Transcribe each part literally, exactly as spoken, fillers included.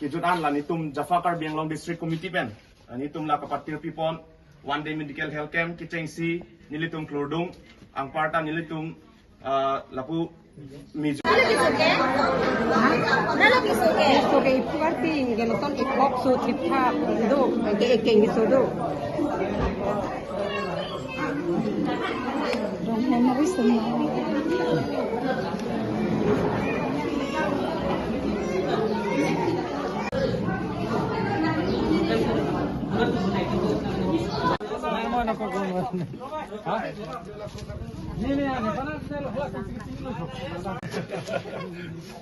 Kejut an la nelitum Jafa Karbi Anglong District Committee pen, ah, nelitum la kapatir pipon one day medical health camp kechengsi nelitum klurdung, anparta nelitum, ah, lapu miju. Nalo piso ke? Nalo piso ke? Piso ke iphu arti, ke nonton ikhok so thipthap do, ke ekeng so do.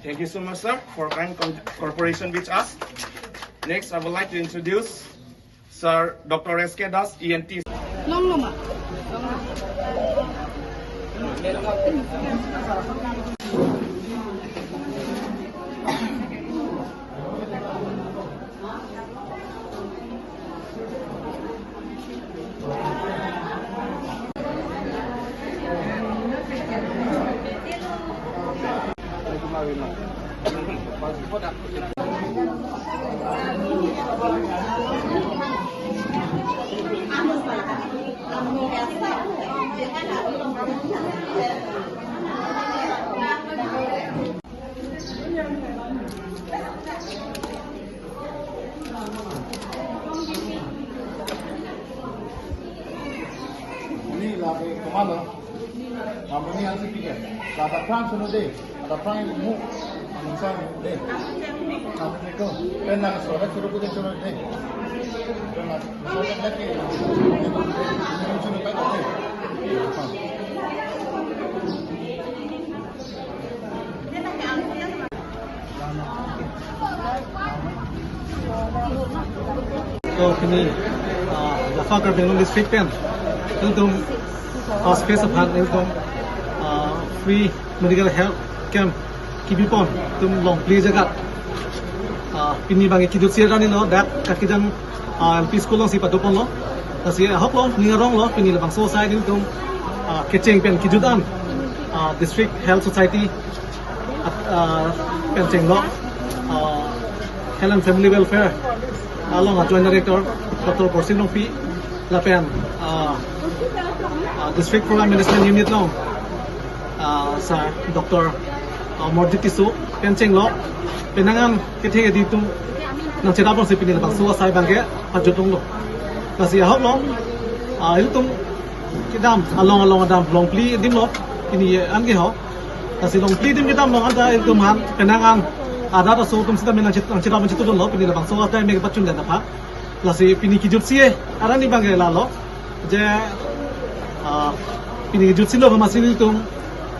Thank you so much, sir, for kind con- cooperation with us. Next, I would like to introduce Sir Doctor S K Das, E N T. Long loma. Ini lagi kemana? Namanya yang sepikat. Ada perang sudah deh. Ada perang yang mu. Anu saya deh. Kamu itu. Pernah surat suruh kita surat deh. Pernah surat lagi. Sudah baik deh. So, pini, ah, Jafa Karbi Anglong District pen, nelitum, ah, space aphan, nelitum, ah, free medical health camp kebipon, nelitum Longpli ajaga. Ah, pini bang kejut sir kani lo, dak Kakidang, ah, L P school alongsi padoponlo. Lasi ahok lo, ning arong lo, pini labangso asai nelitum, ah, kecheng pen kejut an, ah, District Health Society, ah, pen chenglok, ah, Health and Family Welfare along a Joint Director Doctor Borsing Rongpi lapen, ah, ah, District Program Management Unit along, ah, Sir Doctor, ah, Morjit Tisso pen chenglok, penang an kethe kedi atum nangcherap longsi pini labangso asai bangke pajut longlo. Lasi ahok lo, ah, ilitum kedam along along adam Longpli adim lo, pini an ke ho. Lasi Longpli adim kedam along anta ilitum aphan penang an arat aso atum sita me nangchit nangcherap nangchitudun lo, pini labangso asai me pachun den aphan. Lasi pini kejut si arani bangke lalo je, ah, pini kejut si lo masi ilitum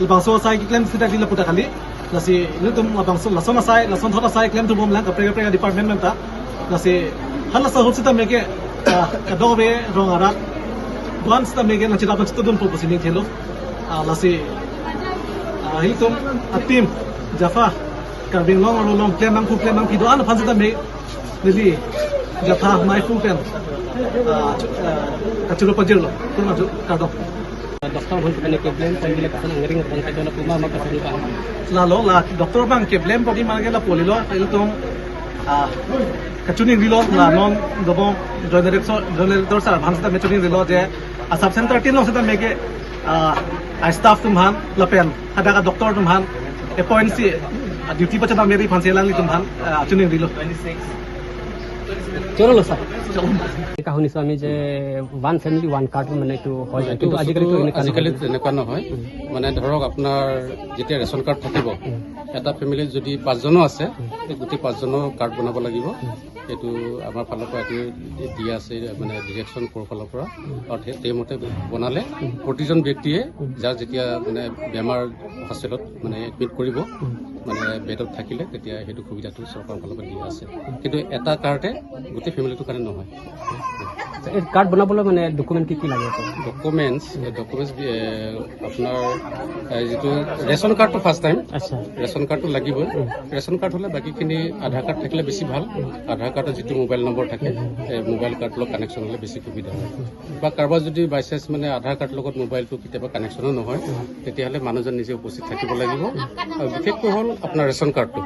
labangso asai keklem sita di lapu ta kali. Lasi ilitum labangso lason asai, lasonthot asai klemthu bomlang kaprek kaprek department menta. Lasi hala sahut sita meke, ah, kadokave rong arat do-an sita meke nangcherap nangchitudunpo pusi ning thelo. Ah, lasi, ah, ilitum a-team Jafa Karbi Anglong arlo along klem nangkhu klem nangpi do-an aphan sita me neli Jafa Maiphu pen, ah, ah, kachoro pajirlo, kurma ju kardom. Doctor hon pen keblem pon bilek kasan angring pon kajona puma ma kasan pa. Lalo la doctor bang keblem pon di marge la polilo, ilitum, ah, kachiningrilo, la non dobong Joint Director, Joint Director sir aphan sita me chiningrilo je a sub center tin along sita meke, ah, a-staff atum aphan lapen hadak a-doctor atum aphan appoint si, ah, duty pachadam meri aphan si alanglitum aphan, ah, chiningrilo. Choro lo sir. Choro. Eka huni swami je one family one card মানে এইটো হয়, এইটো কিন্তু আজিকালিতো বস্তুটো এনেকুৱা আজিকালি নহয়। তেনেকুৱা নহয়। মানে ধৰক আপোনাৰ যেতিয়া ৰেচন কাৰ্ড থাকিব, এটা ফেমিলিত যদি পাঁচজনো আছে, এই গোটেই পাঁচজনৰ কাৰ্ড বনাব লাগিব। এইটো আমাৰ ফালৰ পৰা এইটো দিয়া আছে, মানে ডিৰেকশ্যন ক'ৰ ফালৰ পৰা। আৰু সেই- সেইমতে বনালে প্ৰতিজন ব্যক্তিয়ে যাৰ যেতিয়া মানে বেমাৰ হস্পিটেলত মানে এডমিট কৰিব, মানে বেডত থাকিলে তেতিয়া সেইটো সুবিধাটো চৰকাৰৰ ফালৰ পৰা দিয়া আছে। কিন্তু এটা কাৰ্ডে গোটেই ফেমিলিটোৰ কাৰণে নহয়। আচ্ছা, এই কাৰ্ড বনাবলৈ মানে ডকুমেণ্ট কি কি লাগে? ডকুমেণ্টছ, ডকুমেণ্টছ আপোনাৰ এই যিটো ৰেচন কাৰ্ডটো ফাৰ্ষ্ট টাইম, আচ্ছা। ৰেচন কাৰ্ডটো লাগিবই। ৰেচন কাৰ্ড হ'লে বাকীখিনি আধাৰ কাৰ্ড থাকিলে বেছি ভাল। আধাৰ কাৰ্ডৰ যিটো মোবাইল নম্বৰ থাকে, এই মোবাইল কাৰ্ডৰ লগত কানেকশ্যন হ'লে বেছি সুবিধা হয়। বা কাৰোবাৰ যদি বাই চান্স মানে আধাৰ কাৰ্ড লগত মোবাইলটো কেতিয়াবা কানেকশ্যনো নহয়, তেতিয়াহ'লে মানুহজন নিজে উপস্থিত থাকিব লাগিব। আৰু বিশেষকৈ হ'ল আপোনাৰ ৰেচন কাৰ্ডটো,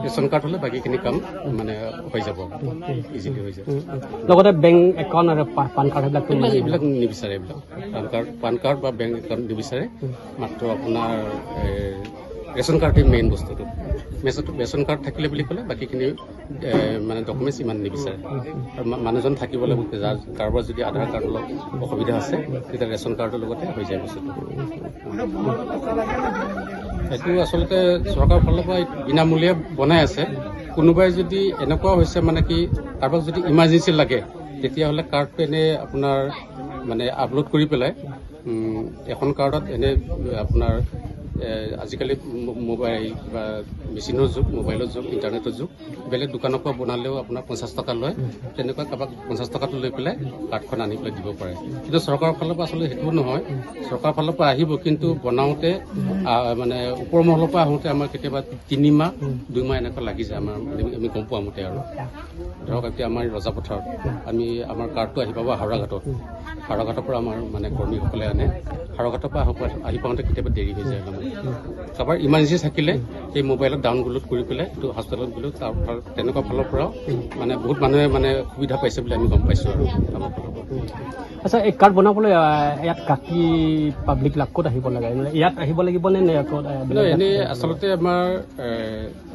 ৰেচন কাৰ্ড হ'লে বাকীখিনি কাম মানে হৈ যাব, ইজিলি হৈ যাব। উম, উম। লগতে বেংক একাউণ্ট আৰু পা-, পান কাৰ্ড সেইবিলাক এইবিলাক, এইবিলাক নিবিচাৰে, এইবিলাক পান কাৰ্ড, পান কাৰ্ড বা বেংক একাউণ্ট নিবিচাৰে। মাত্ৰ আপোনাৰ এ, ৰেচন কাৰ্ডেই মেইন বস্তুটো। ৰেচন, ৰেচন কাৰ্ড থাকিলে বুলি ক'লে বাকীখিনি এ, মানে ডকুমেণ্টছ ইমান নিবিচাৰে। আৰু মা-, মানুহজন থাকিব লাগিব, যাৰ কাৰোবাৰ যদি আধাৰ কাৰ্ডৰ লগত অসুবিধা আছে, তেতিয়া ৰেচন কাৰ্ডৰ লগতে হৈ যায় বস্তুটো। এইটো আচলতে চৰকাৰৰ ফালৰ পৰা বিনামূলীয়া বনাই আছে। কোনোবাই যদি এনেকুৱা হৈছে মানে কি, কাৰোবাক যদি ইমাৰ্জেঞ্চি লাগে, তেতিয়াহ'লে কাৰ্ডটো এনে আপোনাৰ মানে আপলোড কৰি পেলাই, উম, এখন কাৰ্ডত এনে আপোনাৰ এ, আজিকালি ম-, মোবাইল বা মেচিনৰ যুগ, মোবাইলৰ যুগ, ইণ্টাৰনেটৰ যুগ, বেলেগ দোকানৰ পৰা বনালেও আপোনাৰ পঞ্চাছ টকা লয়। তেনেকুৱা কাৰোবাক পঞ্চাছ টকাটো লৈ পেলাই কাৰ্ডখন আনি পেলাই দিব পাৰে। কিন্তু চৰকাৰৰ ফালৰ পৰা আচলতে সেইটোও নহয়। চৰকাৰৰ ফালৰ পৰা আহিব, কিন্তু বনাওঁতে আ, মানে ওপৰ মহলৰ পৰা আহোঁতে আমাৰ কেতিয়াবা তিনি মাহ, দুই মাহ এনেকুৱা লাগি যায় আমাৰ, আমি, আমি গম পোৱা মতে আৰু। ধৰক এতিয়া আমাৰ ৰজাপথাৰত আমি, আমাৰ কাৰ্ডটো আহি পাব হাওৰাঘাটত। হাওৰাঘাটৰ পৰা আমাৰ মানে কৰ্মীসকলে আনে। হাওৰাঘাটৰ পৰা আহোঁ-, আহি পাওঁতে কেতিয়াবা দেৰি হৈ যায় অলপমান। কাৰোবাৰ ইমাৰ্জেঞ্চি থাকিলে সেই মোবাইলত ডাউনলোড কৰি পেলাই এইটো হস্পিটেলত গ'লেও তাৰ ফাল-, তেনেকুৱা ফালৰ পৰাও মানে বহুত মানুহে মানে সুবিধা পাইছে বুলি আমি গম পাইছোঁ আৰু আমাৰ ফালৰ পৰা। আচ্ছা, এই কাৰ্ড বনাবলৈ, আহ, ইয়াত কাকি পাব্লিকবিলাক ক'ত আহিব লাগে? মানে ইয়াত আহিব লাগিব নে, নে ক'ত, আহ, বেলেগ নহয়, জেগাত এনেই আহিব লাগিব? আচলতে আমাৰ, এ,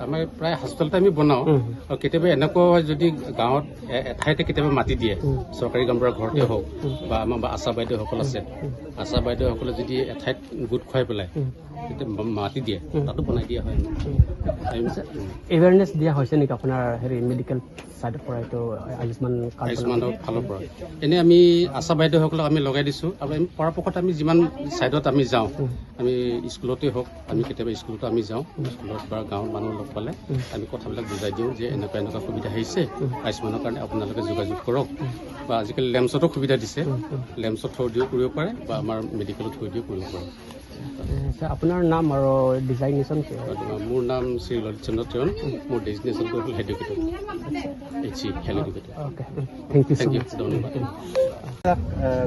আমাৰ প্ৰায় হস্পিটেলতে আমি বনাওঁ। উম। আৰু কেতিয়াবা এনেকুৱা হয় যদি গাঁৱত এ-, এঠাইতে কেতিয়াবা মাতি দিয়ে, উম। চৰকাৰী গাঁওবুঢ়া ঘৰতে উম। হওক উম। বা আমাৰ বা আশা বাইদেউসকল আছে, উম। আশা বাইদেউসকলে যদি এঠাইত গোট খুৱাই পেলাই উম। তেতিয়া মা-, মাতি দিয়ে, উম। তাতো বনাই দিয়া হয়। উম। আমি, আচ্ছা, উম। এৱেৰনেছ দিয়া হৈছে নেকি আপোনাৰ হেৰি মেডিকেল ছাইডৰ পৰা এইটো আয়ুষ্মান কাৰ্ড আয়ুষ্মানৰ ফালৰ পৰা? এনে আমি আশা বাইদেউসকলক আমি লগাই দিছোঁ আৰু আমি পৰাপক্ষত আমি যিমান ছাইডত আমি যাওঁ, উম। আমি স্কুলতে হওক, আমি কেতিয়াবা স্কুলতো আমি যাওঁ, উম। স্কুলত বা গাঁৱৰ মানুহ লগ পালে উম। আমি কথাবিলাক বুজাই দিওঁ যে এনেকুৱা এনেকুৱা সুবিধা আহিছে, উম। আয়ুষ্মানৰ কাৰণে আপোনালোকে যোগাযোগ কৰক। উম। বা আজিকালি লেম্পছতো সুবিধা দিছে, উম, উম। লেম্পছত থ্ৰুদিও কৰিব পাৰে বা আমাৰ মেডিকেলৰ থ্ৰুদিও কৰিব পাৰে। এ, ছাৰ, আপোনাৰ নাম আৰু ডিজিগনেশ্যন কি? মোৰ নাম শ্ৰী ললিত চন্দ্ৰ তেৱন, মোৰ ডেজিগনেশ্যনটো হ'ল head educator, H C, head educator. Okay, thank you so' much. ধন্যবাদ। Eh,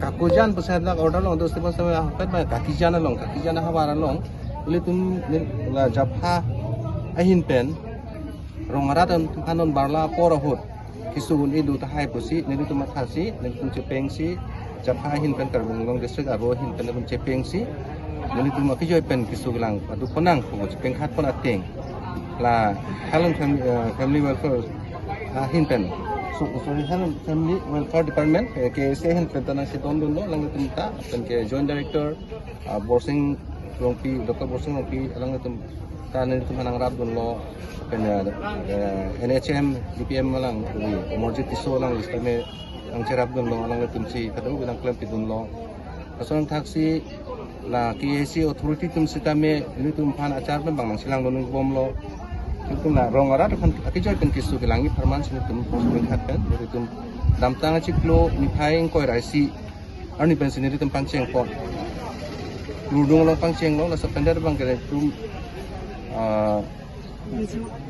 kakujan pusat dak order along, dos tiba sama ahok pen ba kakijan along, kakijan ahavar along. Ilitum la japha ahin pen rong arat an thanon barla apor ahut keso un-e do tahai pusi, nelitum mathasi, nelitum chepengsi, japha ahin pen Karbi Anglong District aro ahin pen nelitum chepengsi, nelitum akijoi pen keso kelang padu ponang pu chepengkhat pon ateng. La Health and Family, eh, Family Welfare ahin pen, so, sorry, Health and Family Welfare Department, eh, K A C ahin pen ta nangsi dondunlo, alanglitum ta, pen ke Joint Director, ah, Borsing Rongpi, Doctor Borsing Rongpi, alanglitum ta nelitum aphan nangrapdunlo, pen, eh, eh, N H M, D P M alang, ui, Amarjit Tisso alang, list tame nangcherapdunlo, alanglitumsi kadokave nangklempidunlo. Lason thaksi la K A C authority atum sitame nelitum aphan achar pen bang nangchelangdun bomlo. Nelitum la rong arat aphan akijoi pen keso kelangji apharman si nelitum, nelitum khat pen, nelitum damtang achiklo niphai ingkoi ra isi arni pensi nelitum pangcheng pon. Lurdung along pangchenglo, laso pen det abang ke nelitum, ah,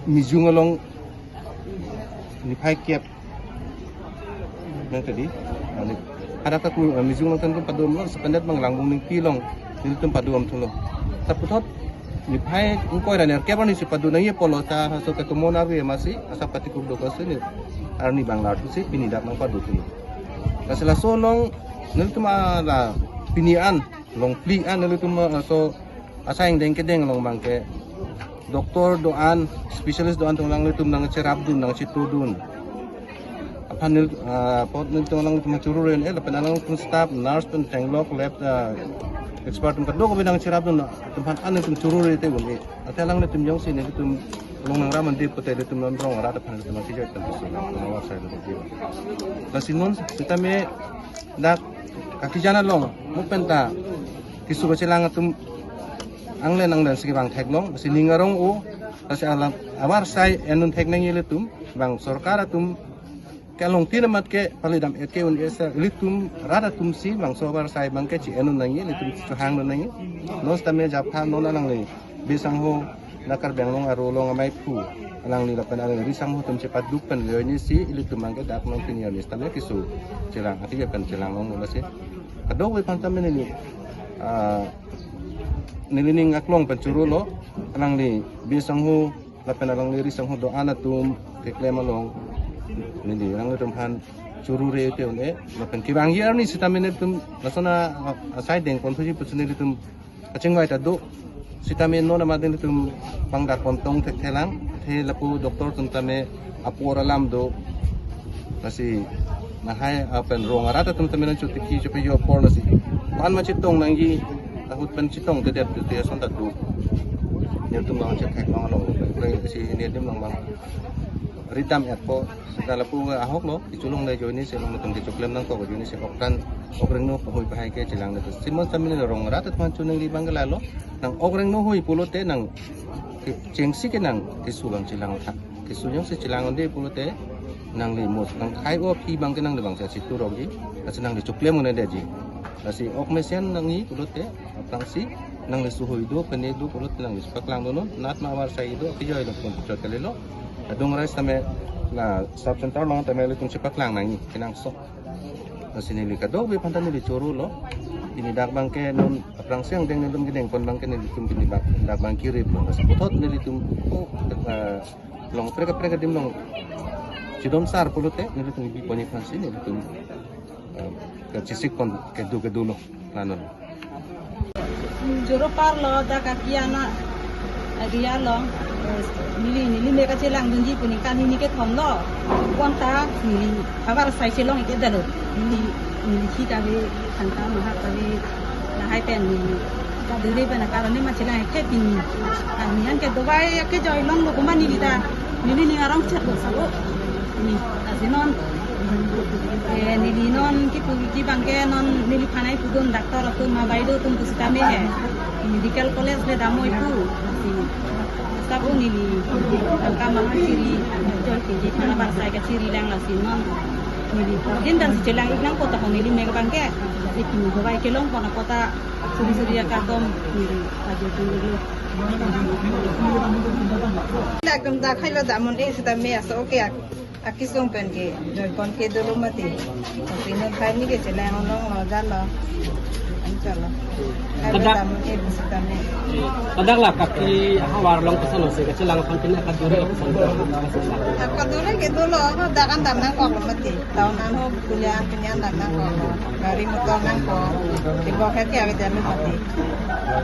Mijung along niphai kep nang tadi. Ani, hadak ta ku, ah, Mijung along tan padu amlo, laso pen det abang Langbung Ningpi along nelitum padu amthulo. Ta puthot niphai ingkoi ra nerkep arni si padu nangji apotlo, ta laso ketomo arve amatsi asap katikuk dokok si ne arni bang larthusi pini dak nangpaduthulo. Lasi laso along nelitum, ah, la pini an, longphli an nelitum, ah, laso asai angdeng kedeng along abang ke doctor do-an, specialist do-an atum alanglitum nangcherapdun, nangchetudun aphan nel-, ah, apot nelitum alanglitum churure un-e, lapen alanglitum staff, nurse pen tenglok, lab, ah, expert atum kadokave nangcherapdun atum aphan an nelitum churure te un-e. Athe alanglitum jongsi nelitum along nangram ande pute nelitum non rong arat aphan nelitum akijoi pen keso kelang, non awar sai nelitum. Lasi non sitame dak kakijan along mo penta keso kachelang atum anglen anglen si kevang theklong, si ning arong-o, Lasi alam avarsai en un thek nangji ilitum, bang sorkar atum kelong tin amat ke palidam et ke un esa ilitum rat atum si bangso avarsai abang ke chi-en un nangji, ilitum chehang un nangji. Non sitame japha non alangli bisangho na Karbi Anglong aro along amei phu alangli lapen alangli risangho atum chepaduk pen leoni si ilitum abang ke dak non pini amis tame keso chelang ati pen chelang long lasi. Kadokave aphan tame neli, ah, neli ning aklong pen choro lo, alangli bisangho lapen alangli risangho do-an atum keklem along neli alanglitum aphan choro re te un-e, lapen kevangji arni sitame nelitum lason a, a, asai dengpon puji pusi nelitum kachingvai ta do. Sitame non amat nelitum pangdak pon tong thekthelang, the lapu doctor atum tame apor alam do. Lasi lahai apen rong arat atum tame nang chuti ki chupe yo apor lasi. Pan ma chetong nangji, ahut pen chetong te det te ason ta do. Nelitum bang chethek bang along, si nelitum bang bang ridam et po. Seta lapu ahok lo, kecholong le ajoine si alangtum kechoklem nangkok ajoine si oktan okrengno hui pahai ke chelang le. Simon samin rong rat atum aphan choningri abang ke lalo, nang okrengno hui pulote nang ke, chengsi ke nang keso abang chelang tha. Keso jongsi chelang un-e pulote nangli mus nang khai o aphi abang ke nangli bang si turokji, lasi nangli choklem un-edetji. Lasi ok mesen nangji pulote aphrangsi nangli suhui do, pene do pulote nangli paklang do non, nat ma avarsai do, kejoi lo pun chot kali lo. Adung rai sitame la sub center along tame ilitum chepaklang nangji kenangsot. Lasi neli kadokave aphan ta neli choro lo. Pini dak abang ke non aphrangsi angdeng nelitum kedeng pon abang ke nelitum pini dak, dak abang kirip lo. Lasi puthot nelitum, oh, eh, along kaprek kaprek adim along chidom sar pulote nelitum ibi ponji aphansi nelitum, eh, kachisik pon kedo kedo lo. Lanon. Joro parlo dak aki ana area along, eh, neli, neli me kachelang dunji pu ningkan hini kethom lo. Bonta neli avarsai chelong ik-edetlo. Neli, neli khi kave, thangta mahak kave, lahai pen neli kadure pen akarone ma chelang ik-e pini. Kami an ke dawai kejoi longlo kuma neli ta. Neli ning arong chet lo sabo. Ni, lasi non, eh, neli non kipu ki abang ke non neliphan ai pudun doctor atum ma baido atum pusitame he. Medical college le damnoi pu. Si, sabo neli, tangka mahak chiri, joi keji aphan avarsai kachiri lang lasi non. Neli, din dan si chelang ik nangkok ta ho neli me abang ke. Si pini dawai kelong pon akota suri suri akardom neli ajo dulu. Ekdom dak hai lo damnon e sitame aso ke ak-, akisung pen kejoi pon kedo lo mati. Pini khai ni ke chelang longlo jalo. Anchalo. Hai lo Kadak damnon e sitame. Kadak la kaki havar along kesan ose kachelang aphan pini akadure kesan. Akadure kedo lo, dak an dam nangkok lo mati. Town an ho kuliah an pini an dam nangkok lo. Gari motor nangkok. Ibo khe ke ave jalo mati.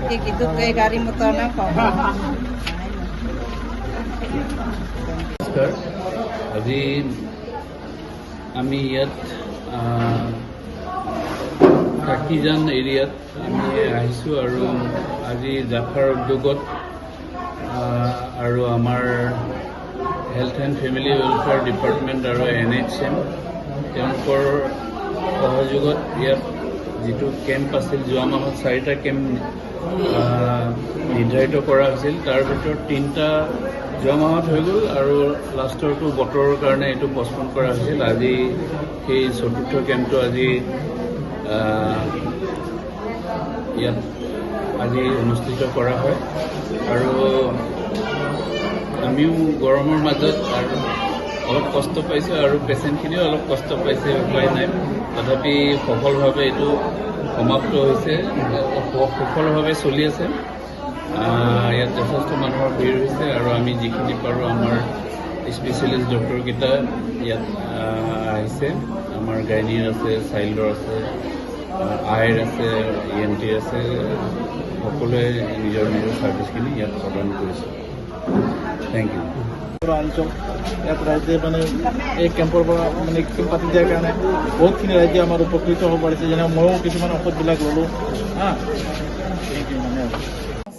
Ke kitu ke gari motor nangkok. নমস্কাৰ। আজি আমি ইয়াত, আহ, কাকিজান এৰিয়াত আমি আহিছোঁ আৰু আজি জাফাৰ উদ্যোগত, আহ, আৰু আমাৰ health and family welfare department আৰু এন এইচ এম তেওঁলোকৰ সহযোগত ইয়াত যিটো কেম্প আছিল, যোৱা মাহত চাৰিটা কেম্প, আহ, নিৰ্ধাৰিত কৰা হৈছিল। তাৰ ভিতৰত তিনিটা যোৱা মাহত হৈ গ'ল আৰু লাষ্টৰটো বতৰৰ কাৰণে এইটো পষ্টপন কৰা হৈছিল। আজি সেই চতুৰ্থ কেম্পটো আজি, আহ, ইয়াত আজি অনুষ্ঠিত কৰা হয় আৰু আমিও গৰমৰ মাজত আৰু অলপ কষ্ট পাইছোঁ আৰু পেচেণ্টখিনিও অলপ কষ্ট পাইছে, উপায় নাই। তথাপি সফলভাৱে এইটো সমাপ্ত হৈছে, স-, সফলভাৱে চলি আছে। আহ, ইয়াত যথেষ্ট মানুহৰ ভিৰ হৈছে আৰু আমি যিখিনি পাৰোঁ আমাৰ স্পেচিয়েলিষ্ট ডক্টৰকেইটা ইয়াত, আহ, আহিছে। আমাৰ গাইনীৰ আছে, চাইল্ডৰ আছে, আহ, আইৰ আছে, ই এন টিৰ আছে, সকলোৱে নিজৰ নিজৰ ছাৰ্ভিচখিনি ইয়াত প্ৰদান কৰিছে। Thank you. পৰা আনিছোঁ। ইয়াত ৰাইজে মানে এই কেম্পৰ পৰা মানে কেম্প পাতি দিয়াৰ কাৰণে বহুতখিনি ৰাইজে আমাৰ উপকৃত হ'ব পাৰিছে। যেনে ময়ো কিছুমান ঔষধবিলাক ল'লোঁ, হা।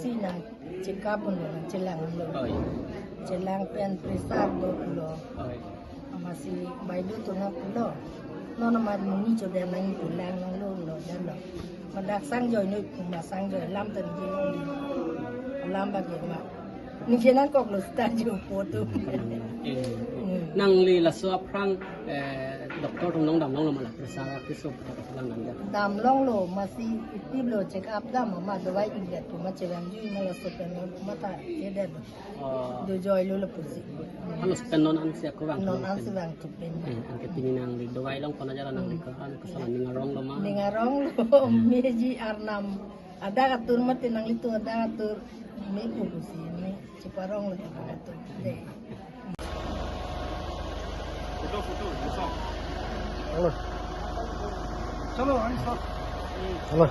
Sila check up lo, chelang lo. Chelang pen pressure lo lo. Amatsi baidu tu nangpulo. Non amat monit chodam nangji pu lang nanglo lo jalo. Ma dak sang joi noi pu ma sang joi alam tan ji lo. Alam bagi ma. Ningje nangkoklo seta jo po atum. Hmm. Nangli laso aphrang, eh, doctor atum nangdamlonglo ma la pressure, artery, sob dam nangji? Damlonglo, masi itip lo, check up dam ma, dawai ingdet pu ma chevangji ma, laso pen non ma ta chedet. Oh. Dojoilo lapusi. Halaso pen non ansi ako vang? Non ansi vang thupen. Eh, anke pini nangli dawai longpon aja la nangli, hmm, ke-an ke sala ning aronglo ma? Ning aronglo, hmm, meji arnam. Adak atur mati, nanglitum adak atur me pu pusi me cheparong lagi adak atur. Dei. Photo, photo, photo. Hello. Chalo, ani sir. Hello.